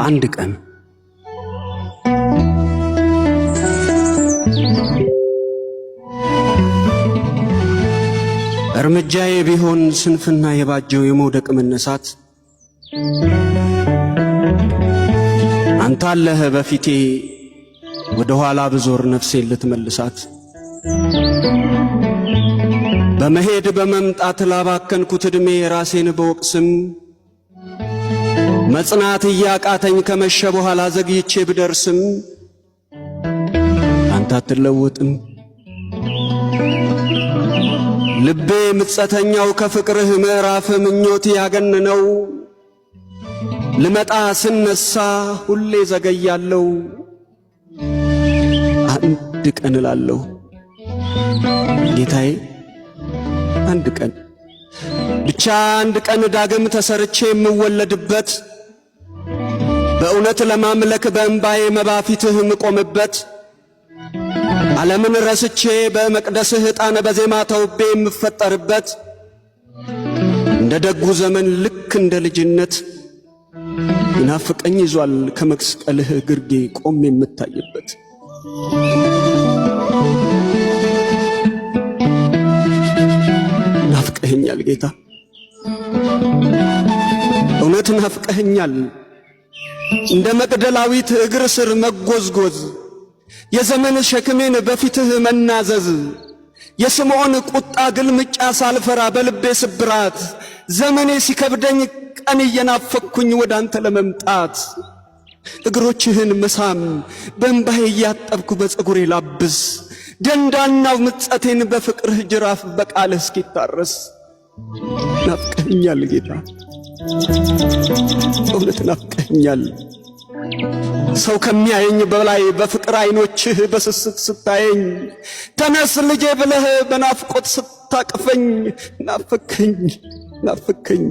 አንድ ቀን እርምጃዬ ቢሆን ስንፍና የባጀው የመውደቅ መነሳት፣ አንተ አለህ በፊቴ ወደ ኋላ ብዞር ነፍሴን ልትመልሳት። በመሄድ በመምጣት ላባከንኩት ዕድሜ ራሴን በወቅስም፣ መጽናት እያቃተኝ ከመሸ በኋላ ዘግይቼ ብደርስም አንተ አትለወጥም። ልቤ ምጸተኛው ከፍቅርህ ምዕራፍ ምኞት ያገነነው፣ ልመጣ ስነሳ ሁሌ ዘገያለው። አንድ ቀን እላለሁ ጌታዬ፣ አንድ ቀን ብቻ፣ አንድ ቀን ዳግም ተሰርቼ የምወለድበት፣ በእውነት ለማምለክ በእምባዬ መባ ፊትህ የምቆምበት፣ ዓለምን ረስቼ በመቅደስህ ዕጣን በዜማ ተውቤ የምፈጠርበት፣ እንደ ደጉ ዘመን ልክ እንደ ልጅነት ይናፍቀኝ ይዟል ከመስቀልህ ግርጌ ቆሜ የምታይበት። ናፍቀኸኛል ጌታ፣ እውነት ናፍቀኸኛል። እንደ መቅደላዊት እግር ስር መጎዝጎዝ፣ የዘመን ሸክሜን በፊትህ መናዘዝ፣ የስምዖን ቁጣ ግልምጫ ሳልፈራ በልቤ ስብራት፣ ዘመኔ ሲከብደኝ ቀን እየናፈቅኩኝ ወደ አንተ ለመምጣት፣ እግሮችህን መሳም በእንባዬ እያጠብኩ በፀጉሬ ላብስ፣ ደንዳናው ምጸቴን በፍቅርህ ጅራፍ በቃልህ እስኪታረስ። ናፍቀኸኛል ጌታ፣ እውነት ናፍቀኸኛል። ሰው ከሚያየኝ በላይ በፍቅር አይኖችህ በስስት ስታየኝ፣ ተነስ ልጄ ብለህ በናፍቆት ስታቅፈኝ፣ ናፍከኝ፣ ናፍከኝ።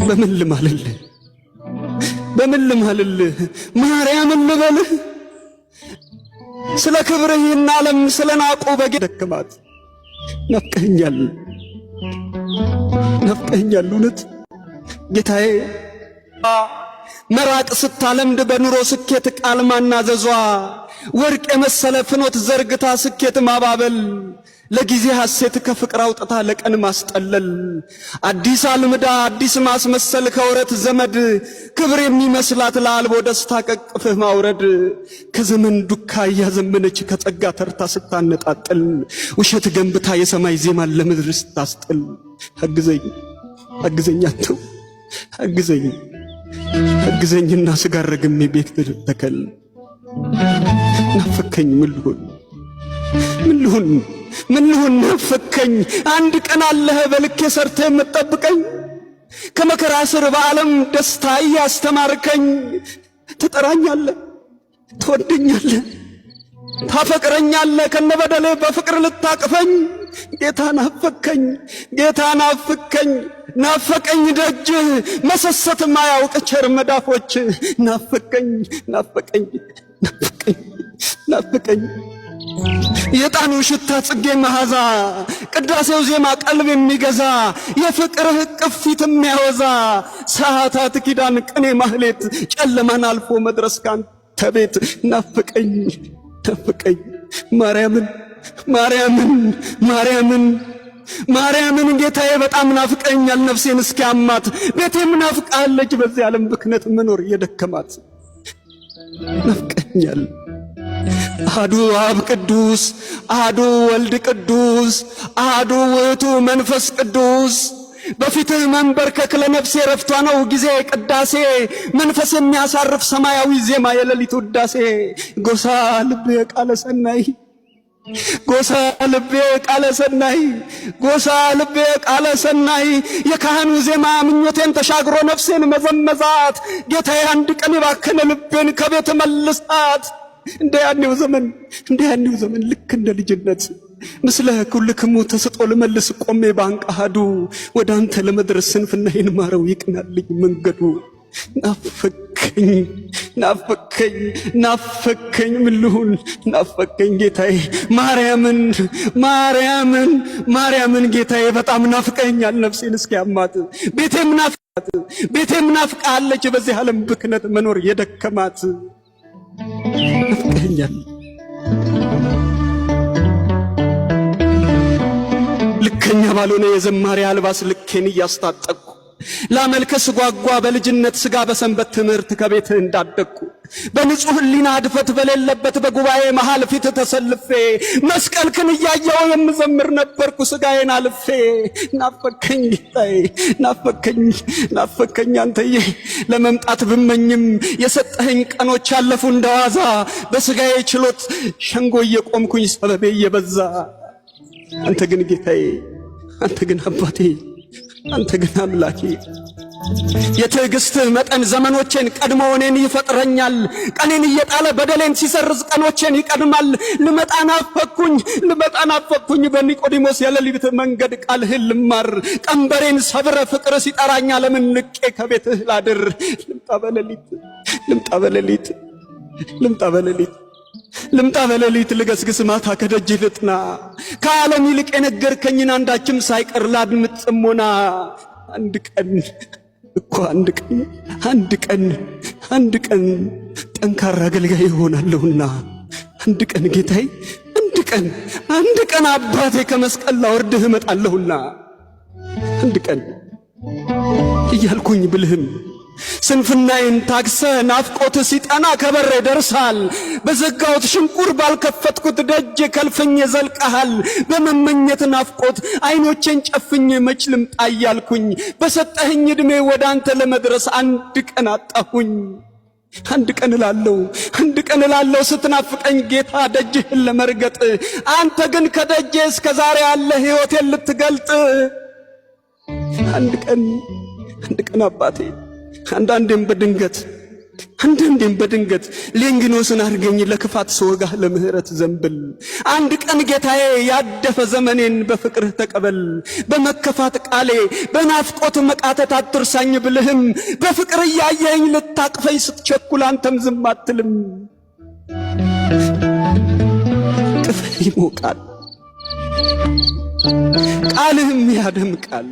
በምን ልማልልህ? በምን ልማልልህ? ማርያምን ልበልህ? ስለ ክብርህ ይህን ዓለም ስለ ናቁ በጌ ደክማት። ናፍቀኸኛል፣ ናፍቀኸኛል እውነት ጌታዬ። መራቅ ስታለምድ በኑሮ ስኬት ቃል ማናዘዟ፣ ወርቅ የመሰለ ፍኖት ዘርግታ ስኬት ማባበል፣ ለጊዜ ሐሴት ከፍቅር አውጥታ ለቀን ማስጠለል፣ አዲስ አልምዳ አዲስ ማስመሰል፣ ከወረት ዘመድ ክብር የሚመስላት ለአልቦ ደስታ ቀቅፍህ ማውረድ፣ ከዘመን ዱካ እያዘመነች ከጸጋ ተርታ ስታነጣጥል፣ ውሸት ገንብታ የሰማይ ዜማን ለምድር ስታስጥል፣ አግዘኝ፣ አግዘኝ፣ አንተው አግዘኝ፣ አግዘኝና ስጋ ረግሜ ቤት ተከል። ናፈከኝ፣ ምን ልሁን? ምን ልሁን? ምን ልሁን? ናፈከኝ። አንድ ቀን አለህ በልኬ ሰርተህ የምትጠብቀኝ፣ ከመከራ ስር በዓለም ደስታ እያስተማርከኝ። ትጠራኛለህ፣ ትወደኛለህ፣ ታፈቅረኛለህ፣ ከነበደሌ በፍቅር ልታቅፈኝ። ጌታ ናፈከኝ፣ ጌታ ናፍከኝ። ናፈቀኝ ደጅህ መሰሰት ማያውቅ ቸር መዳፎች። ናፈቀኝ፣ ናፈቀኝ፣ ናፈቀኝ፣ ናፈቀኝ። የጣኑ ሽታ ጽጌ መዓዛ፣ ቅዳሴው ዜማ ቀልብ የሚገዛ፣ የፍቅርህ ቅፊት የሚያወዛ፣ ሰዓታት ኪዳን ቅኔ ማህሌት፣ ጨለማን አልፎ መድረስ ካንተ ቤት። ናፍቀኝ፣ ናፍቀኝ። ማርያምን፣ ማርያምን፣ ማርያምን፣ ማርያምን ጌታዬ በጣም ናፍቀኛል። ነፍሴን እስኪያማት ቤቴም ናፍቃለች። በዚህ ዓለም ብክነት መኖር እየደከማት ናፍቀኛል። አሐዱ አብ ቅዱስ፣ አሐዱ ወልድ ቅዱስ፣ አሐዱ ውእቱ መንፈስ ቅዱስ። በፊትህ መንበርከክ ለነፍሴ ረፍቷ ነው። ጊዜ ቅዳሴ መንፈስ የሚያሳርፍ ሰማያዊ ዜማ የሌሊት ውዳሴ። ጎሳ ልቤ ቃለ ሰናይ፣ ጎሳ ልቤ ቃለ ሰናይ፣ ጎሳ ልቤ ቃለ ሰናይ። የካህኑ ዜማ ምኞቴን ተሻግሮ ነፍሴን መዘመዛት። ጌታዬ አንድ ቀን የባከነ ልቤን ከቤት መልሳት። እንደ ያኔው ዘመን፣ እንደ ያኔው ዘመን ልክ እንደ ልጅነት ምስለ ኩልክሙ ተሰጦ ልመልስ ቆሜ ባንቃሃዱ፣ ወደ አንተ ለመድረስ ስንፍናዬን ማረው ይቅናልኝ መንገዱ። ናፈከኝ። ናፈከኝ ናፈከኝ ናፈከኝ፣ ምን ልሁን ናፈከኝ ጌታዬ። ማርያምን ማርያምን ማርያምን ጌታዬ በጣም ናፍቀኛል፣ ነፍሴን እስኪያማት ቤቴም ናፍቃት ቤቴም ናፍቃለች። በዚህ ዓለም ብክነት መኖር የደከማት ናፍቀኛል። ልከኛ ባልሆነ የዘማሪ አልባስ ልኬን እያስታጠቅኩ ላመልከ ስጓጓ በልጅነት ስጋ በሰንበት ትምህርት ከቤትህ እንዳደግኩ በንጹህ ሕሊና እድፈት በሌለበት በጉባኤ መሃል ፊት ተሰልፌ መስቀልክን እያየው የምዘምር ነበርኩ ስጋዬን አልፌ። ናፈከኝ ጌታዬ፣ ናፈከኝ ናፈከኝ አንተዬ። ለመምጣት ብመኝም የሰጠኸኝ ቀኖች ያለፉ እንደዋዛ በስጋዬ ችሎት ሸንጎ እየቆምኩኝ ሰበቤ እየበዛ አንተ ግን ጌታዬ፣ አንተ ግን አባቴ፣ አንተ ግን አምላኬ የትዕግስትህ መጠን ዘመኖቼን ቀድሞ እኔን ይፈጥረኛል። ቀኔን እየጣለ በደሌን ሲሰርዝ ቀኖቼን ይቀድማል። ልመጣ ናፈቅኩኝ፣ ልመጣ ናፈቅኩኝ በኒቆዲሞስ የሌሊት መንገድ ቃልህን ልማር። ቀንበሬን ሰብረ ፍቅር ሲጠራኝ ለምን ንቄ ከቤትህ ላድር። ልምጣ በሌሊት፣ ልምጣ በሌሊት፣ ልምጣ በሌሊት ልምጣ በሌሊት ልገስግስ ማታ ከደጅህ ልጥና ከዓለም ይልቅ የነገርከኝን አንዳችም ሳይቀር ላድምጥ ጽሞና። አንድ ቀን እኮ አንድ ቀን አንድ ቀን አንድ ቀን ጠንካራ አገልጋይ እሆናለሁና አንድ ቀን ጌታዬ፣ አንድ ቀን አንድ ቀን አባቴ ከመስቀል ላወርድህ እመጣለሁና አንድ ቀን እያልኩኝ ብልህም ስንፍናዬን ታክሰ ናፍቆት ሲጠና ከበሬ ደርሳል። በዘጋሁት ሽንቁር ባልከፈትኩት ደጅ ከልፍኝ ዘልቀሃል። በመመኘት ናፍቆት አይኖቼን ጨፍኜ መች ልምጣ እያልኩኝ በሰጠኸኝ ዕድሜ ወደ አንተ ለመድረስ አንድ ቀን አጣሁኝ። አንድ ቀን እላለሁ አንድ ቀን እላለሁ ስትናፍቀኝ ጌታ ደጅህን ለመርገጥ አንተ ግን ከደጄ እስከ ዛሬ ያለ ሕይወቴን ልትገልጥ አንድ ቀን አንድ ቀን አባቴ አንዳንዴም በድንገት አንዳንዴም በድንገት ሌንጊኖስን አድርገኝ ለክፋት ስወጋህ ለምህረት ዘንብል። አንድ ቀን ጌታዬ ያደፈ ዘመኔን በፍቅርህ ተቀበል። በመከፋት ቃሌ በናፍቆት መቃተት አትርሳኝ ብልህም በፍቅር እያየኸኝ ልታቅፈኝ ስትቸኩል አንተም ዝም አትልም። ቅፍህ ይሞቃል፣ ቃልህም ያደምቃል።